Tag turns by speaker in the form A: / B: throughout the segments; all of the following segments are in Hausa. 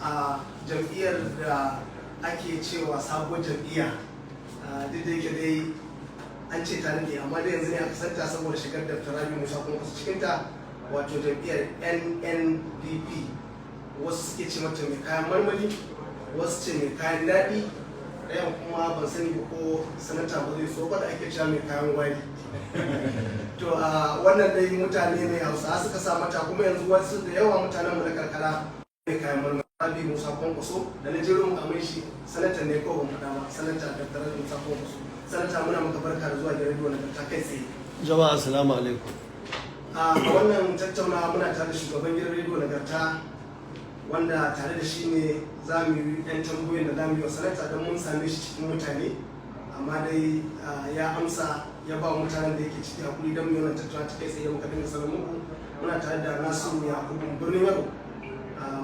A: A jam'iyyar da ake cewa sabuwar jam'iyya, duk da yake dai an ce ta daɗe, amma dai yanzu ne aka santa saboda shigar da Rabi Musa Kwankwaso cikinta, wato jam'iyyar NNPP. Wasu suke ce mata mai kayan marmari, wasu ce mai kayan daɗi, ɗayan kuma ban sani ba ko sanata ba zai so ba da ake cewa mai kayan gwari. To, a wannan dai mutane ne Hausawa suka sa mata, kuma yanzu wasu da yawa mutanen mu na karkara mai kayan marmari. Rabi Musa Kwankwaso da na jiro mukamin shi sanata ne ko ban faɗa ba, Sanata Dr. Rabi Musa Kwankwaso. Sanata, muna maka barka da zuwa gidan rediyo Nagarta kai tsaye.
B: Jama'a, assalamu alaikum.
A: A wannan tattaunawa muna tare da shugaban gidan rediyo Nagarta, wanda tare da shi ne za mu yi 'yan tambayoyin da za mu yi wa sanata, don mun same shi cikin mutane, amma dai ya amsa, ya ba mutanen da yake ciki hakuri don mu yi wannan tattaunawa ta kai tsaye muka dinga sanar muku. Muna tare da Nasiru Yakubu Birnin Yaro.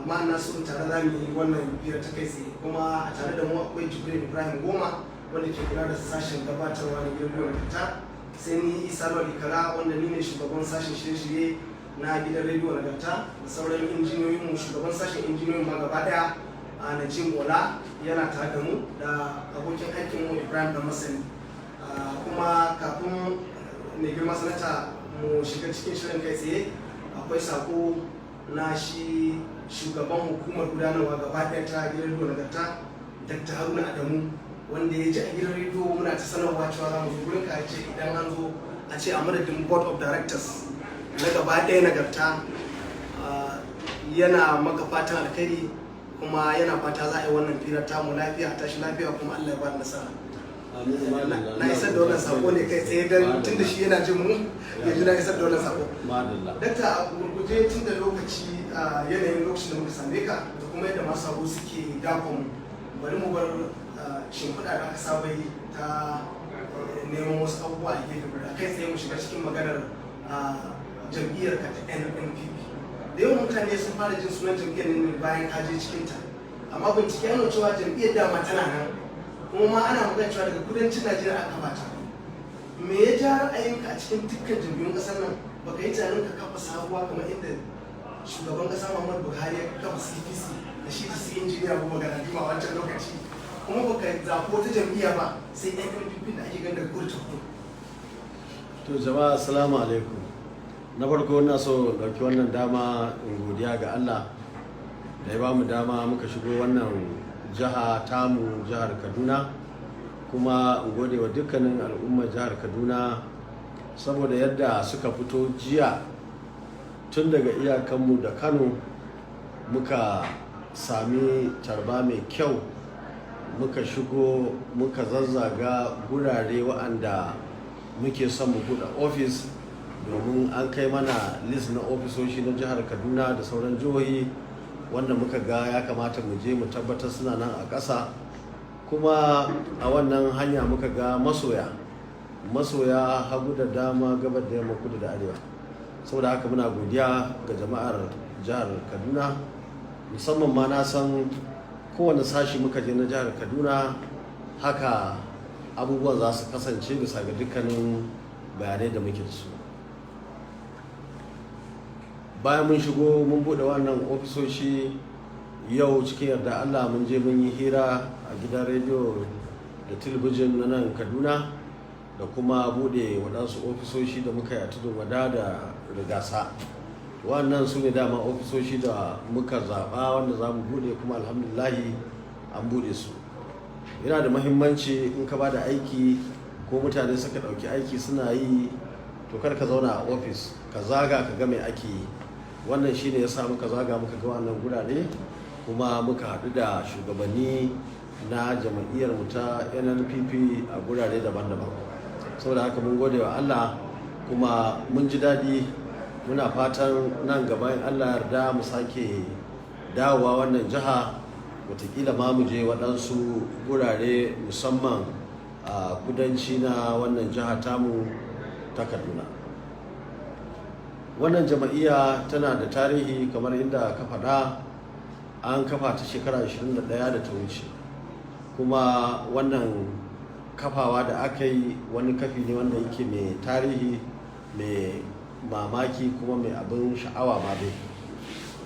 A: Ma Nasiru, tare za mu yi wannan biyar ta kai tsaye. Kuma a tare da mu akwai Jibril Ibrahim Goma, wanda ke kula da sashen gabatarwa na gidan rediyo Nagarta, sai ni Isa Lawal Ikara, wanda ni ne shugaban sashen shirye-shirye na gidan rediyo Nagarta, da sauran injiniyoyinmu, shugaban sashen injiniyoyin ma gaba daya a Najim Ola yana tare da mu, da abokin aikinmu Ibrahim Da Masani. Kuma kafin mai girma sanata mu shiga cikin shirin kai tsaye, akwai sako na shi shugaban hukumar gudanarwa gaba ɗaya ta gidan rediyo Nagarta, Dr. Haruna Adamu, wanda ya ji a gidan rediyo muna ta sanarwa cewa za mu zo gurin ka. Ce idan an zo a ce a madadin board of directors na gaba ɗaya Nagarta, yana maka fatan alkhairi, kuma yana fata za a yi wannan firar tamu lafiya, tashi lafiya, kuma Allah ya ba da nasara. Na isar da wannan sako ne kai tsaye don tun da shi yana jin mu, ya ji na isar da wannan sako. Dakta, a gurguje, tun da lokaci, a yanayin lokacin da muka same ka da kuma yadda masu sabo suke dakon mu, bari mu bar shimfiɗa da aka saba yi ta neman wasu abubuwa a gefe guda, kai tsaye mu shiga cikin maganar jam'iyyar ka ta NNPP. Da yawan mutane sun fara jin sunan jam'iyyar ne bayan ka je cikinta, amma bincike ya nuna cewa jam'iyyar dama tana nan, kuma ma ana magana cewa daga kudancin Najeriya aka kafa ta. Me ya ja ra'ayinka a cikin dukkan jam'iyyun ƙasar nan baka yi tunanin ka kafa sabuwa kamar inda shugaban ƙasa Muhammadu Buhari ya kafa CPC da shi da su Injiniya Buba Galadima a wancan lokaci, kuma baka zaɓi wata jam'iyya ba sai NNPP da ake ganin daga kudu ta kudu?
B: To jama'a, assalamu alaikum. Na farko ina so in ɗauki wannan dama in godiya ga Allah da ya bamu dama muka shigo wannan jiha tamu, jihar Kaduna, kuma in gode wa dukkanin al'ummar jihar Kaduna saboda yadda suka fito jiya tun daga iyakanmu da Kano. Muka sami tarba mai kyau, muka shigo, muka zazzaga gurare wa'anda muke son mu buɗe ofis, domin an kai mana list na ofisoshi na jihar Kaduna da sauran jihohi wanda muka ga ya kamata mu je mu tabbatar suna nan a ƙasa. Kuma a wannan hanya muka ga masoya, masoya hagu da dama, gabar da yamma, kudu da arewa. Saboda haka muna godiya ga jama'ar jihar Kaduna musamman ma. Na san kowane sashi muka je na jihar Kaduna haka abubuwan za su kasance, bisa ga dukkanin bayanai da muke da su. Bayan mun shigo mun bude wannan ofisoshi, yau cikin yarda Allah mun je mun yi hira a gidan rediyo da talabijin na nan Kaduna, da kuma bude waɗansu ofisoshi da muka yi a Tudun Wada da Rigasa. Wannan su ne dama ofisoshi da muka zaɓa wanda za mu bude, kuma alhamdulillahi an bude su. Yana da mahimmanci in ka ba da aiki ko mutane suka ɗauki aiki suna yi, to kar ka zauna a ofis, ka zaga ka ga mai ake yi. Wannan shine ya sa muka zaga muka ga wannan gurare, kuma muka haɗu da shugabanni na jam'iyyar mu ta NNPP a gurare daban-daban. Saboda haka mun gode wa Allah kuma mun ji daɗi. Muna fatan nan gaba in Allah yarda mu sake dawowa wannan jiha, watakila ma mu je waɗansu gurare, musamman a kudanci na wannan jiha tamu ta Kaduna. Wannan jam'iyya tana da tarihi kamar inda ka faɗa, an kafa ta shekara 21 da ta wuce. Kuma wannan kafawa da aka yi wani kafi ne wanda yake mai tarihi, mai mamaki, kuma mai abin sha'awa ma dai.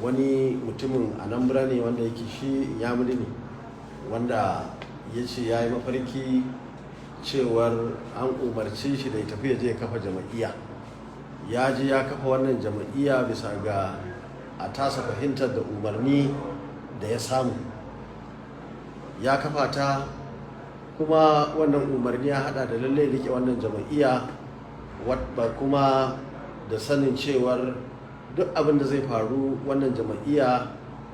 B: Wani mutumin Anambra ne wanda yake shi Inyamuri ne, wanda ya ce ya yi mafarki cewar an umarce shi da ya tafi ya je ya kafa jama'iyya. Ya je ya kafa wannan jama'iyya bisa ga a tasa fahimtar da umarni da ya samu. Ya kafa ta, kuma wannan umarni ya hada da lallai rike wannan jama'iyya, kuma da sanin cewar duk abin da zai faru, wannan jama'iyya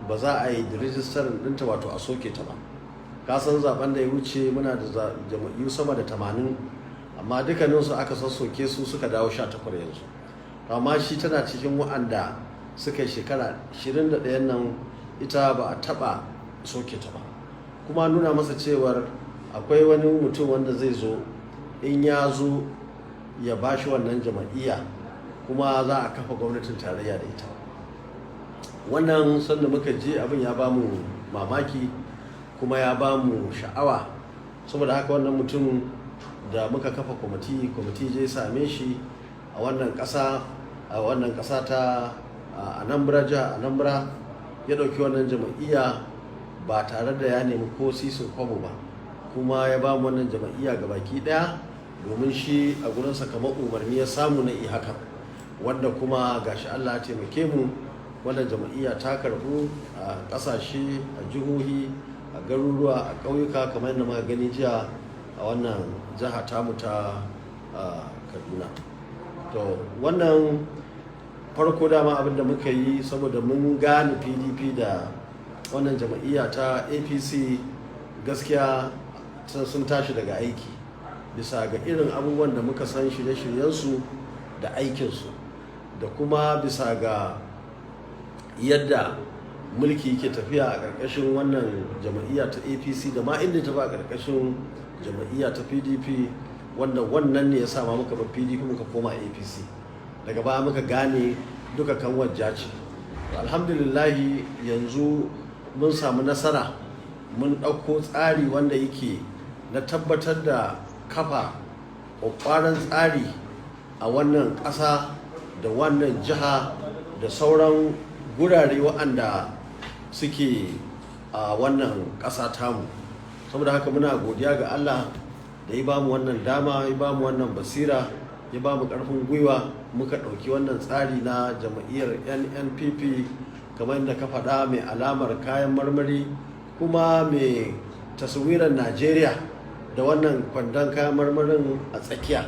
B: ba za a yi rijistarin ɗinta, wato a soke ta ba. Kasan zaben da ya wuce muna da jama'iyyu sama da 80, amma dukkaninsu aka sassoke su, suka dawo 18 yanzu. Amma shi tana cikin wa'anda suka yi shekara 21 nan, ita ba a taba soke ta ba. Kuma nuna masa cewar akwai wani mutum wanda zai zo, in ya zo ya ba shi wannan jama'iyya, kuma za a kafa gwamnatin tarayya da ita. Wannan sanda muka je, abin ya bamu mamaki kuma ya bamu sha'awa. Saboda haka wannan mutum da muka kafa kwamiti, kwamiti je same shi a wannan ƙasa ta Anambra, jiha Anambra, ya ɗauki wannan jama'iyya ba tare da ya nemi ko sisin kwabo ba, kuma ya ba mu wannan jama'iyya ga baki ɗaya, domin shi a gurinsa kamar umarni ya samu na haka. Wanda kuma gashi Allah ya taimake mu, wannan jama'iyya ta karbu a ƙasashe, a jihohi, a garuruwa, a ƙauyuka, kamar yadda muka gani jiya a wannan jiha tamu ta Kaduna. To, wannan farko dama abin da muka yi, saboda mun gane PDP da wannan jama'iyya ta APC gaskiya sun tashi daga aiki, bisa ga irin abubuwan da muka san shirye-shiryensu da aikinsu, da kuma bisa ga yadda mulki ke tafiya a ƙarƙashin wannan jama'iyya ta APC, da ma inda ta ba a ƙarƙashin jama'iyya ta PDP, wanda wannan ne ya sa ma muka bar PDP muka koma APC. Daga baya muka gane duka kan wajja ce. Alhamdulillahi, yanzu mun samu nasara, mun ɗauko tsari wanda yake na tabbatar da kafa ƙwaƙwaran tsari a wannan ƙasa da wannan jiha da sauran gurare waɗanda suke a wannan ƙasa tamu. Saboda haka muna godiya ga Allah da ya bamu wannan dama, ya bamu wannan basira, ya bamu ƙarfin gwiwa, muka ɗauki wannan tsari na jama'iyyar NNPP, kamar yadda ka faɗa, mai alamar kayan marmari kuma mai taswirar Najeriya da wannan kwandon kayan marmarin a tsakiya.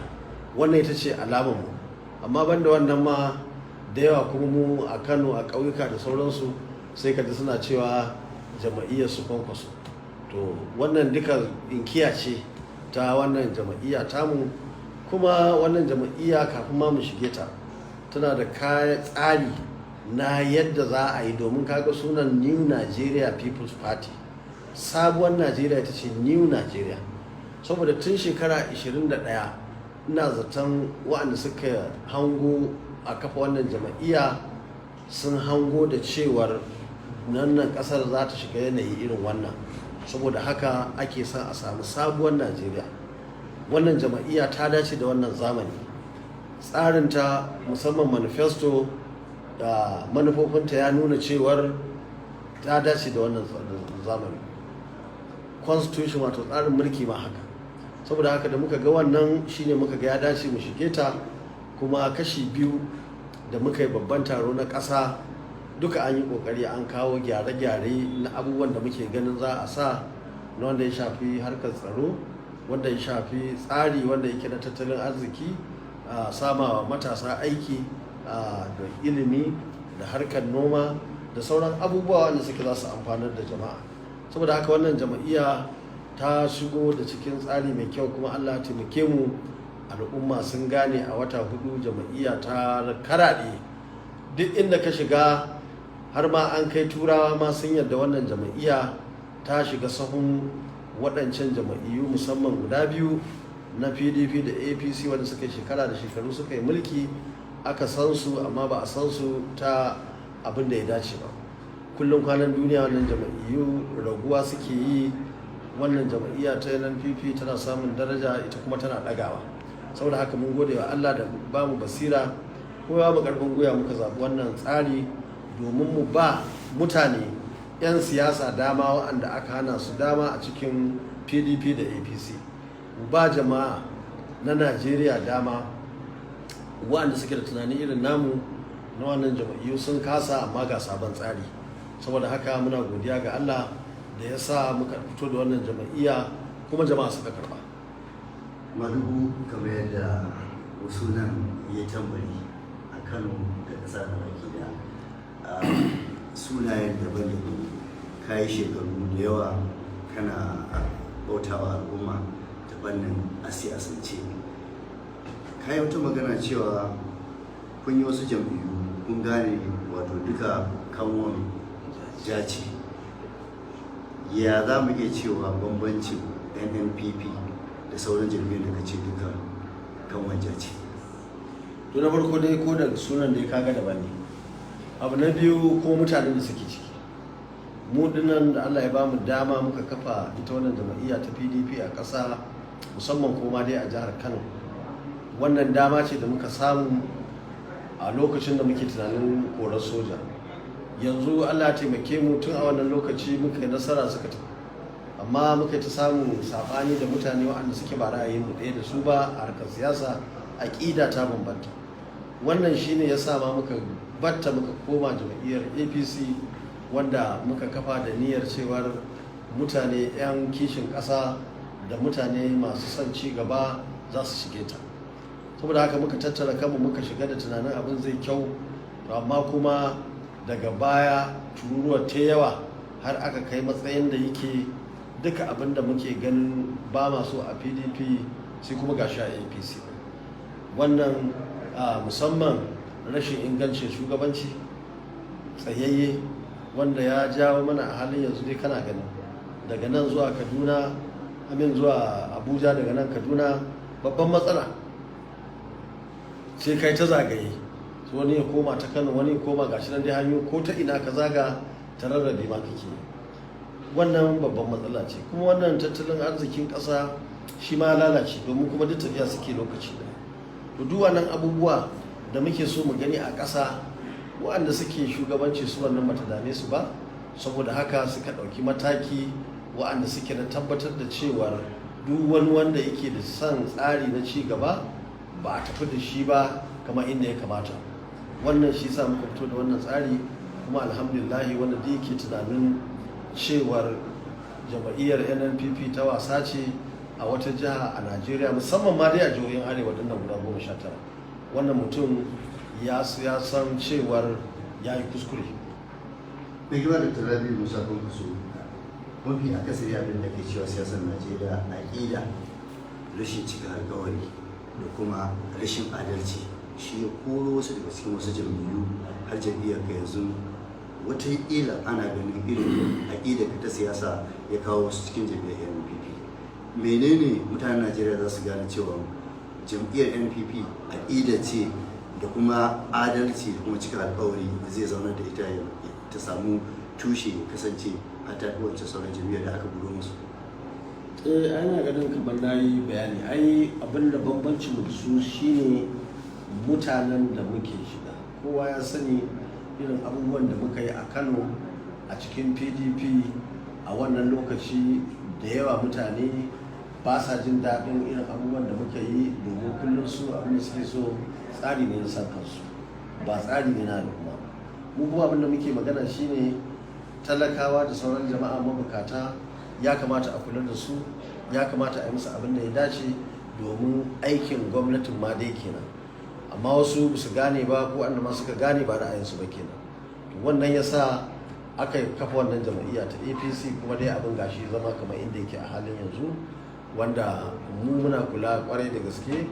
B: Wannan ita ce alamarmu. Amma banda wannan ma da yawa kuma, mu a Kano, a ƙauyuka da sauransu, sai ka ji suna cewa jama'iyyar su Kwankwaso. To, wannan duka inkiya ce ta wannan jama'iyya tamu. Kuma wannan jama'iyya, kafin ma mu shige ta, tana da kayan tsari na yadda za a yi, domin kaga sunan New Nigeria People's Party, sabuwar Najeriya ita ce New Nigeria. Saboda tun shekara 21 ina zaton waɗanda suka hango a kafa wannan jama'iyya sun hango da cewar nan kasar za ta shiga yanayi irin wannan. Saboda haka ake son a samu sabuwar Najeriya. Wannan jama'iyya ta dace da wannan zamani. Tsarinta, musamman manifesto da manufofinta, ya nuna cewar ta dace da wannan zamani. Constitution, wato tsarin mulki ma haka. Saboda haka da muka ga wannan, shine muka ga ya dace mu shige ta. Kuma kashi biyu da muka yi babban taro na ƙasa, duka an yi ƙoƙari an kawo gyare-gyare na abubuwan da muke ganin za a sa, na wanda ya shafi harkar tsaro, wanda ya shafi tsari wanda yake na tattalin arziki, samawa matasa aiki da ilimi da harkar noma da sauran abubuwa wanda suke za su amfanar da jama'a. Saboda haka wannan jama'iyya ta shigo da cikin tsari mai kyau, kuma Allah ya taimake mu, al'umma sun gane. A wata 4 jama'iyya ta karaɗe duk inda ka shiga, har ma an kai Turawa ma sun yarda wannan jama'iyya ta shiga sahun waɗancan jama'iyyu, musamman guda biyu na PDP da APC, wanda suka yi shekara da shekaru suka yi mulki, aka san su, amma ba a san su ta abin da ya dace ba. Kullum kwanan duniya wannan jama'iyyu raguwa suke yi, wannan jama'iyya ta NNPP tana samun daraja, ita kuma tana ɗagawa. Saboda haka mun gode wa Allah da ba mu basira ko ba mu karfin gwiwa muka zaɓi wannan tsari. domin mu ba mutane 'yan siyasa dama waɗanda aka hana su dama a cikin PDP da APC, mu ba jama'a na Najeriya dama waɗanda suke da tunani irin namu na wannan jam'iyyu sun kasa, amma ga sabon tsari. Saboda haka muna godiya ga Allah da ya sa muka fito da wannan jam'iyya kuma jama'a suka karba.
C: Madugu, kamar yadda wasu nan ya tambari a Kano da ƙasa da baki da sunayen daban-daban, ka yi shekaru da yawa kana bautawa al'umma ta fannin a siyasance. Ka yi wata magana cewa kun yi wasu jam'iyyu, kun gane wato duka kanwan ja ce. Ya za mu iya cewa bambancin NNPP da sauran jam'iyyun da ka ce duka kanwan ja ce?
B: To, na farko dai, ko da sunan da ya kaga daban ne. Abu na biyu ko mutanen da suke ciki, mu dinnan da Allah ya bamu dama muka kafa ita wannan jam'iyya ta PDP a ƙasa, musamman kuma dai a jihar Kano, wannan dama ce da muka samu a lokacin da muke tunanin korar soja. Yanzu Allah ya taimake mu, tun a wannan lokaci muka yi nasara suka tafi, amma muka ta samun saɓani da mutane waɗanda suke ba ra'ayin mu ɗaya da su ba a harkar siyasa, aƙida ta bambanta. Wannan shine ya sa ma muka batta muka koma jam'iyyar APC, wanda muka kafa da niyyar cewar mutane 'yan kishin ƙasa da mutane masu son ci gaba za su shige ta. Saboda haka muka tattara kanmu muka shiga da tunanin abin zai kyau. To, amma kuma daga baya tururuwar ta yawa har aka kai matsayin da yake duka abin da muke ganin ba masu a PDP, sai kuma gashi a APC. Wannan musamman rashin ingancin shugabanci tsayayye wanda ya jawo mana a halin yanzu dai kana gani, daga nan zuwa Kaduna, amin, zuwa Abuja, daga nan Kaduna, babban matsala, sai kai ta zagaye. Wani ya koma ta Kano, wani ya koma, gashi nan dai hanyoyi ko ta ina ka zaga ta rarrabe ma kake. Wannan babban matsala ce. Kuma wannan tattalin arzikin ƙasa shi ma lalace, domin kuma duk tafiya suke lokaci ɗaya. To, duk wannan abubuwa da muke so mu gani a ƙasa, waɗanda suke shugabanci su wannan bata dame su ba. Saboda haka suka ɗauki mataki waɗanda suke na tabbatar da cewar duk wani wanda yake da son tsari na ci gaba ba a tafi da shi ba kamar inda ya kamata. Wannan shi sa muka fito da wannan tsari. Kuma alhamdulillahi, wanda da yake tunanin cewar jam'iyyar NNPP ta wasa ce a wata jiha a Najeriya, musamman ma dai a jihohin arewa dinnan guda 19, wannan mutum ya san cewar ya yi kuskure.
C: Mai girma Dr. Rabiu Musa Kwankwaso, mafi akasari abin da ke cewa siyasar Najeriya, aƙida, rashin cika alkawari da kuma rashin adalci shi ya koro wasu daga cikin wasu jam'iyyu har jam'iyyar ka yanzu. Wataƙila ana ganin irin aƙida ka ta siyasa ya kawo wasu cikin jam'iyyar NPP. Menene mutanen Najeriya za su gane cewa jam'iyyar NPP aƙida ce da kuma adalci da kuma cika alkawari zai zaunar da ita, ta samu tushe, ya kasance har ta fi wancan sauran jam'iyyar da aka buro musu?
B: Eh, ana ganin kamar na yi bayani ai. Abin da bambancin mu da su shine mutanen da muke shiga. Kowa ya sani irin abubuwan da muka yi a Kano a cikin PDP a wannan lokaci. Da yawa mutane ba sa jin daɗin irin abubuwan da muka yi, domin kullum su abin da suke so tsari ne na san kansu, ba tsari ne na al'umma. Mu kuma abin da muke magana shine talakawa da sauran jama'a mabukata ya kamata a kula da su, ya kamata a yi musu abin da ya dace, domin aikin gwamnatin ma dai kenan. Amma wasu ba su gane ba, ko wanda ma suka gane ba ra'ayinsu ba kenan. To, wannan ya sa aka kafa wannan jam'iyya ta APC. Kuma dai abin gashi zama kamar inda yake a halin yanzu, wanda mu muna kula kwarai da gaske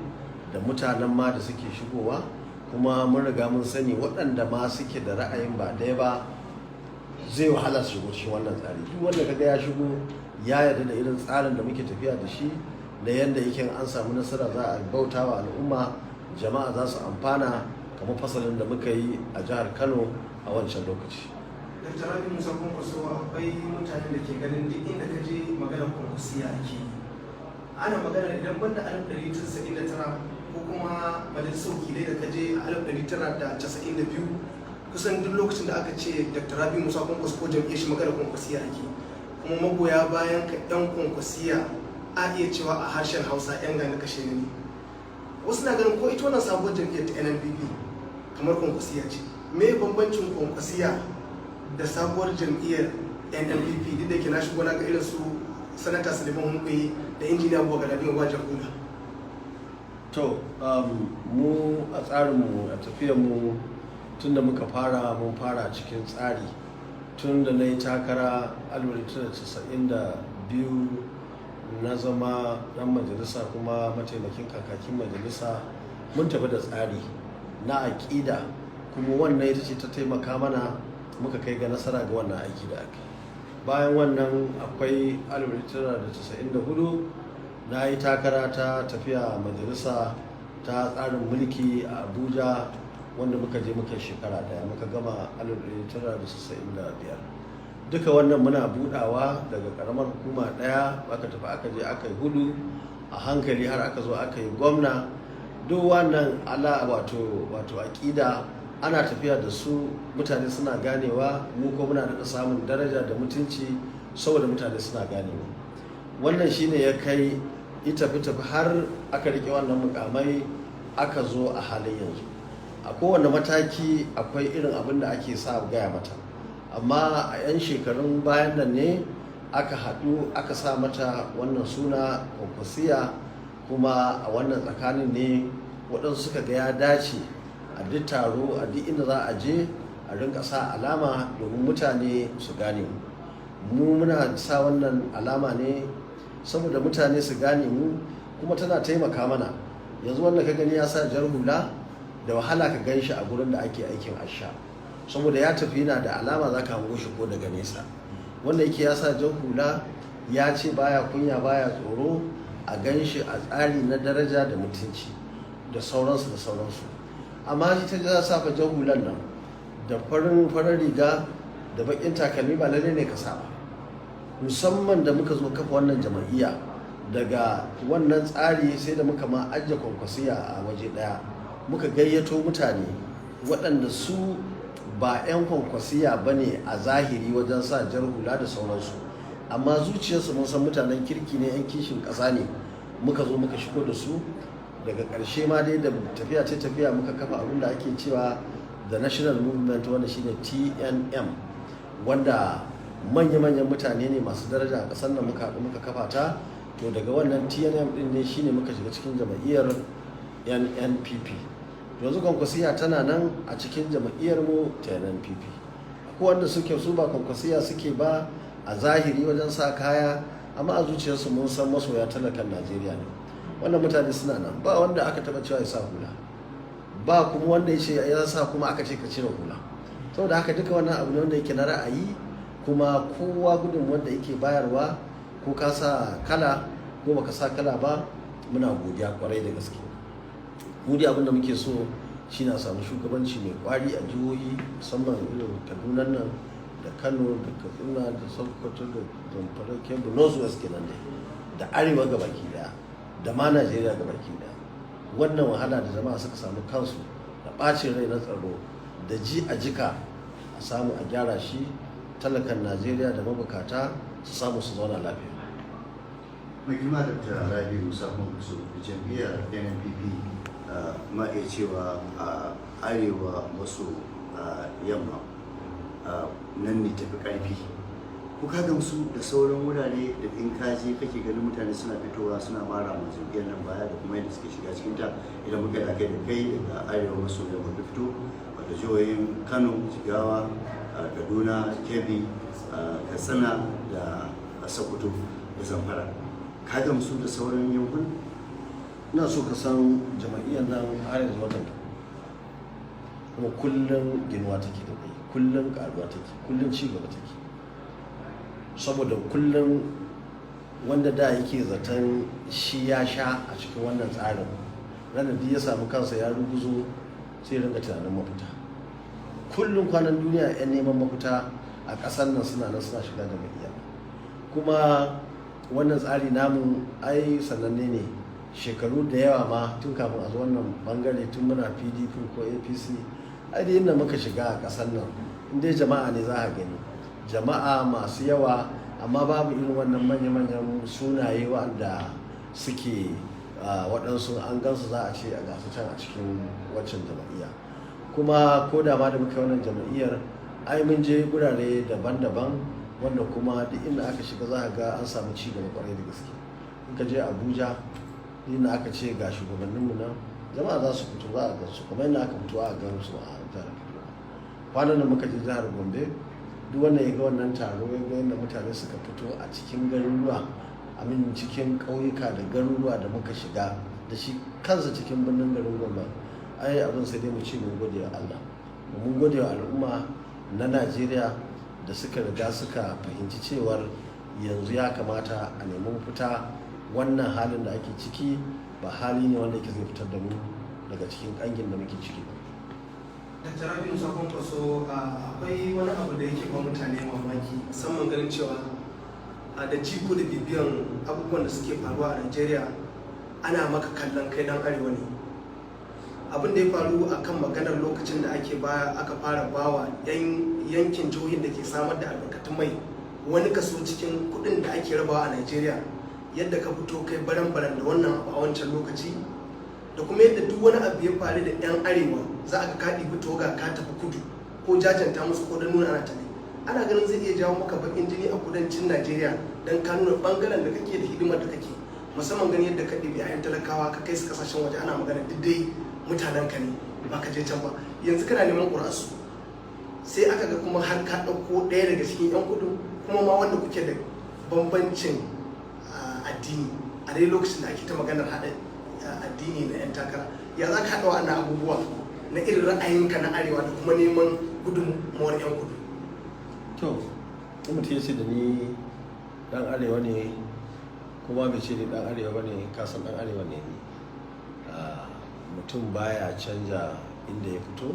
B: da mutanen ma da suke shigowa. Kuma mun riga mun sani waɗanda ma suke da ra'ayin ba ɗaya ba zai wahala su shigo cikin wannan tsari. Duk wanda kaga ya shigo ya yarda da irin tsarin da muke tafiya da shi, da yanda yake an samu nasara za a bauta wa al'umma, jama'a za su amfana, kamar fasalin da muka yi a jihar Kano a wancan lokaci.
A: Dr. Rabi Musa Kwankwaso, akwai mutanen da ke ganin duk inda ka je maganar kwankwasiya ake yi. Ana magana idan banda 1999 ko kuma majalisar wakilai da ka je a 1992. Kusan duk lokacin da aka ce Dr. Rabi Musa Kwankwaso ko jam'iyyar shi, magana Kwankwasiya ake. Kuma magoya bayan ka yan Kwankwasiya, a iya cewa a harshen Hausa yan gani kashe ne. Wasu na ganin ko ita wannan sabuwar jam'iyyar ta NNPP kamar Kwankwasiya ce. Me bambancin Kwankwasiya da sabuwar jam'iyyar NNPP, duk da ke na shigo na ga irin su Sanata Suleiman Hunkuyi da Injiniya Abuwa Galadima Wajen Hula?
B: To, mu a tsarinmu, a tafiyarmu, tun da muka fara, mun fara cikin tsari. Tun da na yi takara 1992 na zama dan majalisa kuma mataimakin kakakin majalisa, mun tafi da tsari na aƙida, kuma wannan ita ce ta taimaka mana muka kai ga nasara ga wannan aiki da aka. Bayan wannan akwai 1994, na yi takara ta tafiya majalisa ta tsarin mulki a Abuja, wanda muka je muka shekara daya, muka gama 1995. Duka wannan muna budawa daga karamar hukuma daya, aka tafi aka je aka yi hudu, a hankali har aka zo aka yi gwamna. Duk wannan ala wato aƙida ana tafiya da su, mutane suna ganewa, mu ko muna daɗa samun daraja da mutunci saboda mutane suna ganewa. Wannan shine ya kai yi tafi tafi har aka rike wannan mukamai aka zo a halin yanzu. A kowane mataki akwai irin abin da ake sa gaya mata, amma a 'yan shekarun bayan nan ne aka haɗu aka sa mata wannan suna Kwankwasiya. Kuma a wannan tsakanin ne waɗansu suka ga ya dace a duk taro, a duk inda za a je, a rinka sa alama domin mutane su gane mu. Mu muna sa wannan alama ne saboda mutane su gane mu, kuma tana taimaka mana. Yanzu wanda ka gani ya sa jar hula, da wahala ka gan shi a gurin da ake aikin asha, saboda ya tafi yana da alama, za ka hango shi ko daga nesa. Wanda yake ya sa jan hula, ya ce baya kunya baya tsoro, a gan shi a tsari na daraja da mutunci da sauransu da sauransu. Amma shi ta sa fa jan hulan nan da farin riga da bakin takalmi, ba lalle ne ka sa ba. Musamman da muka zo kafa wannan jama'iyya, daga wannan tsari sai da muka ma ajiye Kwankwasiya a waje daya, muka gayyato mutane waɗanda su ba 'yan Kwankwasiya ba ne a zahiri wajen sa jar hula da sauransu, amma zuciyarsu mun san mutanen kirki ne, 'yan kishin ƙasa ne. Muka zo muka shigo da su. Daga ƙarshe ma dai da tafiya ce tafiya, muka kafa abin da ake cewa the National Movement, wanda shine TNM, wanda manya-manyan mutane ne masu daraja a ƙasar nan muka haɗu muka kafa ta. To, daga wannan TNM ɗin ne shine muka shiga cikin jam'iyyar NNPP. Yanzu Kwankwasiya tana nan a cikin jam'iyyar mu ta NNPP. Akwai wanda suke su ba Kwankwasiya suke ba a zahiri wajen sa kaya, amma a zuciyarsu mun san masoya talakan Najeriya ne. Wannan mutane suna nan. Ba wanda aka taba cewa ya sa hula, ba kuma wanda ya ce ya sa kuma aka ce ka cire hula. Saboda haka duka wannan abu ne wanda yake na ra'ayi, kuma kowa gudun wanda yake bayarwa, ko ka sa kala ko baka sa kala ba, muna godiya kwarai da gaske. Mu dai abin da muke so shi na samu shugabanci mai kwari a jihohi, musamman irin Kaduna nan da Kano da Katsina da Sokoto da Zamfara, Kebbi, North West kenan dai, da Arewa gabaki daya, da ma Najeriya gabaki daya. Wannan wahala da jama'a suka samu kansu da bacin rai na tsaro da ji a jika, a samu a gyara shi, talakan Najeriya da mabukata su samu su zauna lafiya.
C: Mai girma Dr. Rabi Musa Kwankwaso, jam'iyyar NNPP ma iya cewa a arewa maso yamma nan ne tafi karfi. Ko ka gamsu da sauran wurare da in ka je kake ganin mutane suna fitowa suna mara ma jam'iyyar nan baya, da kuma yadda suke shiga cikin ta, idan muka da kai da kai daga arewa maso yamma ka fito, wato jihohin Kano, Jigawa, Kaduna, Kebbi, Katsina da Sokoto da Zamfara, ka gamsu da sauran yankuna?
B: Ina so ka san jama'iyyar nan har yanzu watan kuma kullum ginuwa take da kai, kullum karuwa take, kullum ci gaba take, saboda kullum wanda da yake zaton shi ya sha a cikin wannan tsarin, ranar da ya samu kansa ya ruguzo, sai ringa tunanin mafita. Kullum kwanan duniya 'yan neman mafita a ƙasar nan suna nan suna shiga jama'iyya. Kuma wannan tsari namu ai sananne ne, shekaru da yawa ma tun kafin a zo wannan bangare, tun muna PDP ko APC. Ai da inda muka shiga a ƙasar nan, in dai jama'a ne za a gani jama'a masu yawa, amma babu irin wannan manya-manyan sunaye waɗanda suke waɗansu an gansu za a ce a gasu can a cikin waccan jama'iyya. Kuma ko da ma da muka yi wannan jama'iyyar, ai mun je gurare daban-daban, wanda kuma duk inda aka shiga za a ga an samu ci gaba kwarai da gaske. In ka je Abuja, duk inda aka ce ga shugabanninmu nan, jama'a za su fito, za a gan su, kamar yadda aka fito a gan su a jihar Kaduna. Kwanan nan muka je jihar Gombe, duk wanda ya ga wannan taro, ya ga yadda mutane suka fito a cikin garuruwa, amin, cikin ƙauyuka da garuruwa da muka shiga, da shi kansa cikin birnin garin Gombe, ai abin sai dai mu ce mun gode wa Allah, mun gode wa al'umma na Najeriya da suka riga suka fahimci cewar yanzu ya kamata a nemi mafita. Wannan halin da ake ciki ba hali ne wanda yake zai fitar da mu daga cikin ƙangin da muke ciki ba.
A: Dr. Rabiu Musa Kwankwaso, akwai wani abu da yake ba mutane mamaki, musamman ganin cewa da jiko da bibiyan abubuwan da suke faruwa a Najeriya, ana maka kallon kai dan arewa ne. Abin da ya faru a kan maganar lokacin da ake ba aka fara bawa yan yankin jihohin da ke samar da albarkatun mai wani kaso cikin kuɗin da ake rabawa a Najeriya, yadda ka fito kai baran-baran da wannan abu a wancan lokaci, da kuma yadda duk wani abu ya faru da 'yan arewa za a ga ka ɗibi toga ka tafi kudu, ko jajanta musu ko don nuna ana tare, ana ganin zai iya jawo maka bakin jini a kudancin Najeriya don ka nuna bangaren da kake da hidimar da kake, musamman ganin yadda ka ɗibi 'ya'yan talakawa ka kai su kasashen waje, ana magana duk dai mutanen ka ne, ba ka je can ba, yanzu kana neman ƙuri'arsu. Sai aka ga kuma har ka ɗauko ɗaya daga cikin 'yan kudu, kuma ma wanda kuke da bambancin addini, a dai lokacin da ake ta maganar haɗa addini na 'yan takara. Ya za ka haɗa wa'annan abubuwa na irin ra'ayinka na arewa da kuma neman gudunmawar 'yan kudu?
B: To, in mutum ya ce da ni dan arewa ne, kuma bai ce ni dan arewa ba ne, kasan dan arewa ne ni. Mutum baya canja inda ya fito.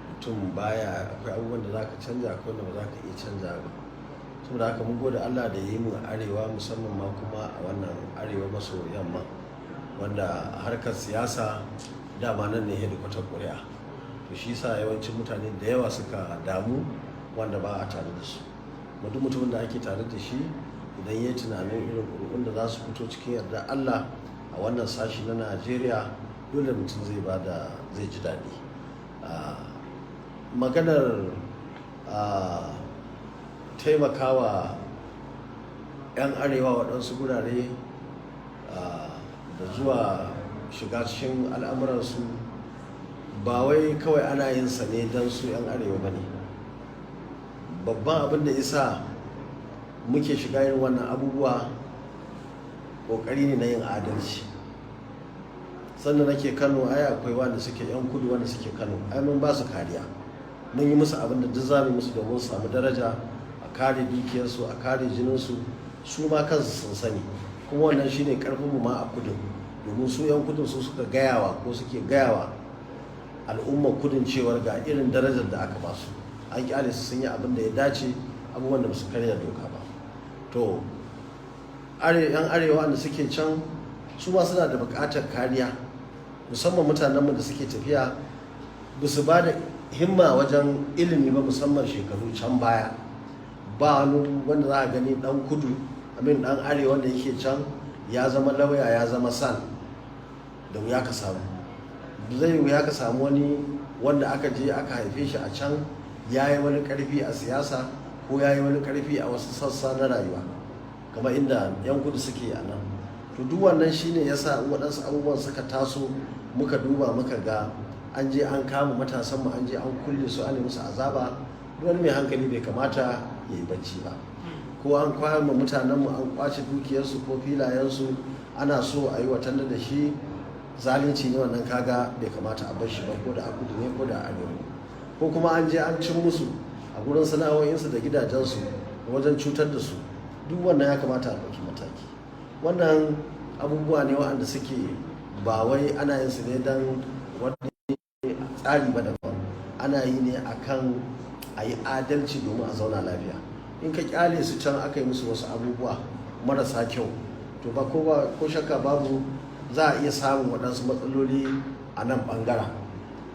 B: Mutum baya, akwai abubuwan da za ka canja, akwai wanda ba za ka iya canja ba. Saboda haka mun gode Allah da ya yi mu arewa, musamman ma kuma a wannan arewa maso yamma, wanda harkar siyasa dama nan ne hedikwatar ƙuri'a. To, shi sa yawancin mutane da yawa suka damu wanda ba a tare da su. Duk mutumin da ake tare da shi, idan ya yi tunanin irin ƙuri'un da za su fito cikin yarda Allah a wannan sashi na Najeriya, dole mutum zai ba da, zai ji daɗi. Maganar taimakawa 'yan arewa waɗansu gurare da zuwa shiga cikin al'amuransu, ba wai kawai ana yin sa ne don su 'yan arewa ba ne. Babban abin da isa muke shiga irin wannan abubuwa, ƙoƙari ne na yin adalci. Sannan nake Kano, ai akwai wanda suke 'yan kudu wanda suke Kano, ai mun ba su kariya, mun yi musu abin da duk za mu musu domin su samu daraja, a kare dukiyarsu, a kare jininsu. Su ma kansu sun sani, kuma wannan shine karfin mu ma a kudin, domin su 'yan kudin su suka gayawa ko suke gayawa al'ummar kudin cewar ga irin darajar da aka ba su, an kyale su sun yi abin da ya dace, abubuwan da ba su karya doka ba. To, yan arewa da suke can, su ma suna da buƙatar kariya, musamman mutanenmu da suke tafiya ba su ba da himma wajen ilimi ba, musamman shekaru can baya. Ba wani wanda za a gani dan kudu, amin, dan arewa da yake can ya zama lauya, ya zama SAN, da wuya ka samu. Zai wuya ka samu wani wanda aka je aka haife shi a can ya yi wani karfi a siyasa ko ya yi wani karfi a wasu sassa na rayuwa kamar inda 'yan kudu suke a nan. To, duk wannan shine yasa waɗansu abubuwan suka taso, muka duba muka ga an je an kama matasanmu, an je an kulle su, an yi musu azaba. Duk wani mai hankali bai kamata ya yi bacci ba. Ko an kama mutanenmu, an kwace dukiyarsu ko filayensu, ana so a yi watan da shi, zalunci ne wannan. Kaga bai kamata a bar shi ba, ko da a kudu ne ko da a arewa ne. Ko kuma an je an cin musu a gurin sana'o'insu da gidajensu wajen cutar da su, duk wannan ya kamata a ɗauki mataki. Wannan abubuwa ne waɗanda suke ba wai ana yin su ne don wani tsari ba daban, ana yi ne akan a yi adalci domin a zauna lafiya. In ka kyale su can aka yi musu wasu abubuwa marasa kyau, to ba ko shakka babu za a iya samun waɗansu matsaloli a nan ɓangaren.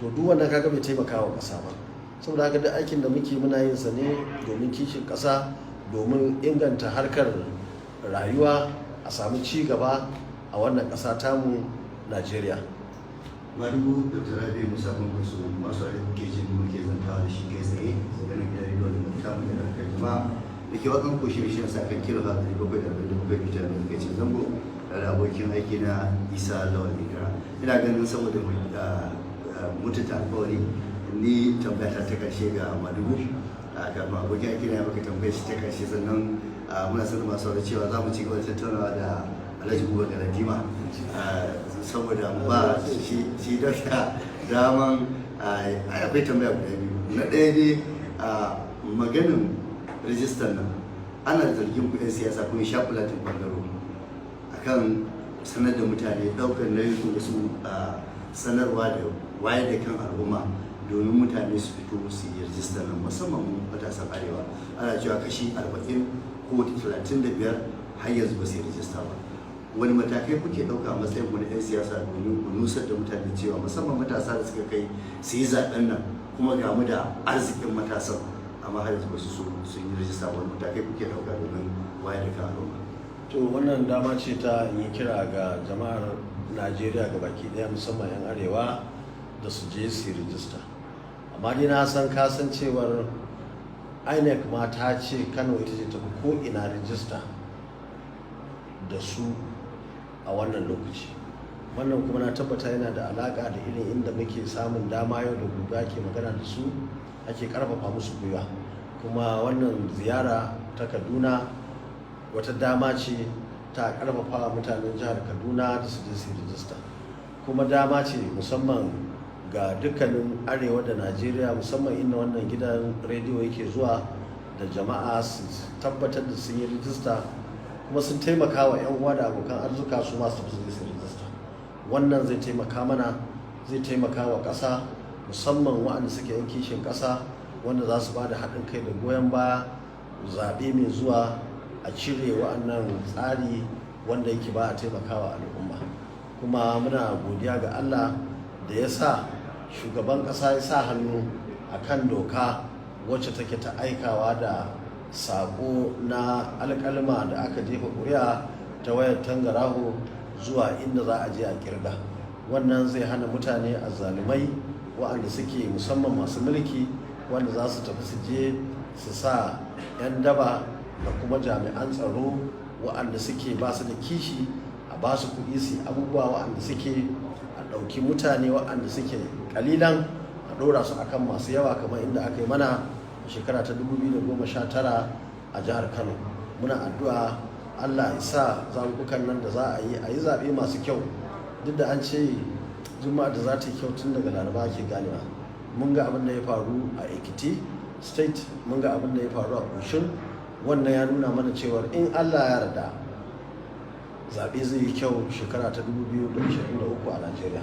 B: To duk wannan kaga bai taimaka wa ƙasa ba. Saboda haka duk aikin da muke muna yin sa ne domin kishin ƙasa, domin inganta harkar rayuwa, a samu ci gaba a wannan ƙasa tamu Najeriya.
C: Madugu Dr. Rabi Musa Kwankwaso, masu aiki kuke jin muke zantawa da shi kai tsaye daga nan gidan rediyo da ta mu da harkar jama'a da ke wakan ko shirye sa kan kilo ha 747 mita da kai cin zango, tare da abokin aiki na Isa Lawal Ikara. Ina ganin saboda mutunta alkawari, ni tambaya ta karshe ga Madugu kafin abokin aiki na ya maka tambayar shi ta karshe. Sannan muna sanar masu sauraro cewa za mu ci gaba da tattaunawa da Alhaji Buba Galadima, saboda ba shi dokta daman. Ai akwai tambaya guda biyu. Na ɗaya dai, maganin rijistar nan, ana zargin ku 'yan siyasa kun sha kulatin bangaro akan sanar da mutane, ɗaukar nauyin ku wasu sanarwa da wayar da kan al'umma domin mutane su fito su yi rijistar nan, musamman mu matasan arewa. Ana cewa kashi 40 ko 35 har yanzu ba su yi rijista ba. Wani matakai kuke ɗauka a matsayin ku na 'yan siyasa domin ku nusar da mutane cewa, musamman matasa da suka kai su yi zaɓen nan, kuma ga mu da arzikin matasan, amma har yanzu ba su so sun yi rijista? Wani matakai kuke ɗauka domin wayar da kan al'umma?
B: To, wannan dama ce ta yi kira ga jama'ar Najeriya ga baki daya, musamman 'yan arewa, da su je su yi rijista. Amma dai na san kasancewar INEC ma ta ce Kano ita ce tafi ko ina rijista da su a wannan lokaci. Wannan kuma na tabbata yana da alaka da irin inda muke samun dama yau da gobe ake magana da su, ake karfafa musu gwiwa. Kuma wannan ziyara ta Kaduna wata dama ce ta karfafa mutanen jihar Kaduna da su je su rijista, kuma dama ce musamman ga dukkanin arewa da Najeriya, musamman inda wannan gidan rediyo yake zuwa, da jama'a su tabbatar da sun yi rijista kuma sun taimaka wa 'yan uwa da abokan arzuka su masu tafi su rijista. Wannan zai taimaka mana, zai taimaka wa ƙasa, musamman waɗanda suke yan kishin ƙasa, wanda za su ba da haɗin kai da goyon baya zaɓe mai zuwa a cire wa'annan tsari wanda yake ba a taimakawa al'umma. Kuma muna godiya ga Allah da ya sa shugaban ƙasa ya sa hannu a kan doka wacce take ta aikawa da saƙo na alƙalma da aka jefa ƙuri'a ta wayar tangaraho zuwa inda za a je a kirga. Wannan zai hana mutane azzalumai, waɗanda suke musamman masu mulki, wanda za su tafi su je su sa 'yan daba da kuma jami'an tsaro waɗanda suke ba su da kishi, a ba su kuɗi su abubuwa waɗanda suke a ɗauki mutane waɗanda suke ƙalilan a ɗora su akan masu yawa, kamar inda aka yi mana a shekara ta 2019 a jihar Kano. Muna addu'a Allah ya sa zaɓuɓɓukan nan da za a yi, a yi zaɓe masu kyau. Duk da an ce juma'a da za ta yi kyau tun daga Laraba ake ganewa. Mun ga abin da ya faru a Ekiti State, mun ga abin da ya faru a Osun. Wannan ya nuna mana cewar in Allah ya yarda zaɓe zai yi kyau shekara ta 2023 a Najeriya.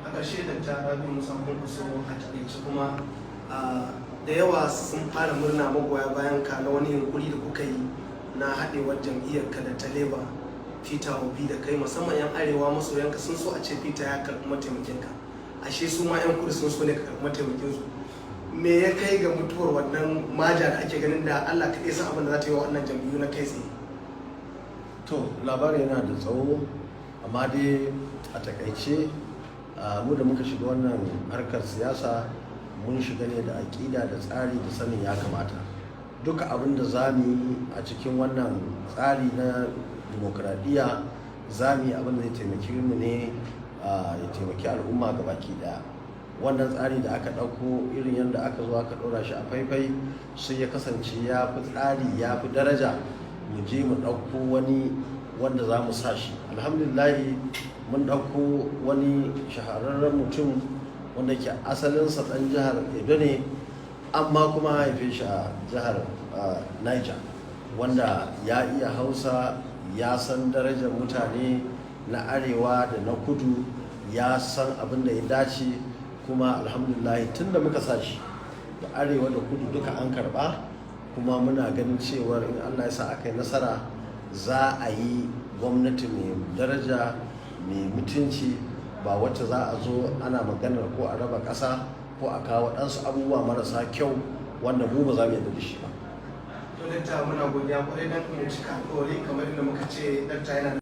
A: A ƙarshe, Dr. Rabi Musa Kwankwaso, a taƙaice kuma, da yawa sun fara murna, magoya bayan ka, na wani yunkuri da kuka yi na haɗewar jam'iyyar ka da ta Labour, Peter Obi da kai. Musamman 'yan arewa masoyanka sun so a ce Peter ya karɓi mataimakinka, ashe su ma 'yan kudu sun so ne ka karɓi mataimakinsu. Me ya kai ga mutuwar wannan maja da ake ganin da Allah kaɗai san abin da za ta yi wa wannan jam'iyyu na kai tsaye?
B: To, labarin yana da tsawo, amma dai a takaice, mu da muka shiga wannan harkar siyasa, mun shiga ne da aƙida da tsari da sanin ya kamata. Duka abin da za mu yi a cikin wannan tsari na dimokuraɗiyya, za mu yi abin da zai taimaki mu ne, ya taimaki al'umma ga baki ɗaya. Wannan tsari da aka ɗauko, irin yadda aka zo aka ɗora shi a faifai, sai ya kasance ya fi tsari, ya fi daraja mu je mu ɗauko wani wanda za mu sa shi. Alhamdulillahi, mun ɗauko wani shahararren mutum wanda ke asalinsa ɗan jihar Edo ne, amma kuma haife shi a jihar Niger, wanda ya iya Hausa, ya san darajar mutane na arewa da na kudu, ya san abin da ya dace. Kuma alhamdulillah, tun da muka sa shi, da arewa da kudu duka an karba. Kuma muna ganin cewar in Allah ya sa aka yi nasara, za a yi gwamnati mai daraja, mai mutunci. ba wacce za a zo ana maganar ko a raba ƙasa ko a kawo waɗansu abubuwa marasa kyau wanda mu ba za mu yarda da shi ba.
A: To dakta, muna godiya kwarai. Dan mu cika alƙawari, kamar inda muka ce dakta yana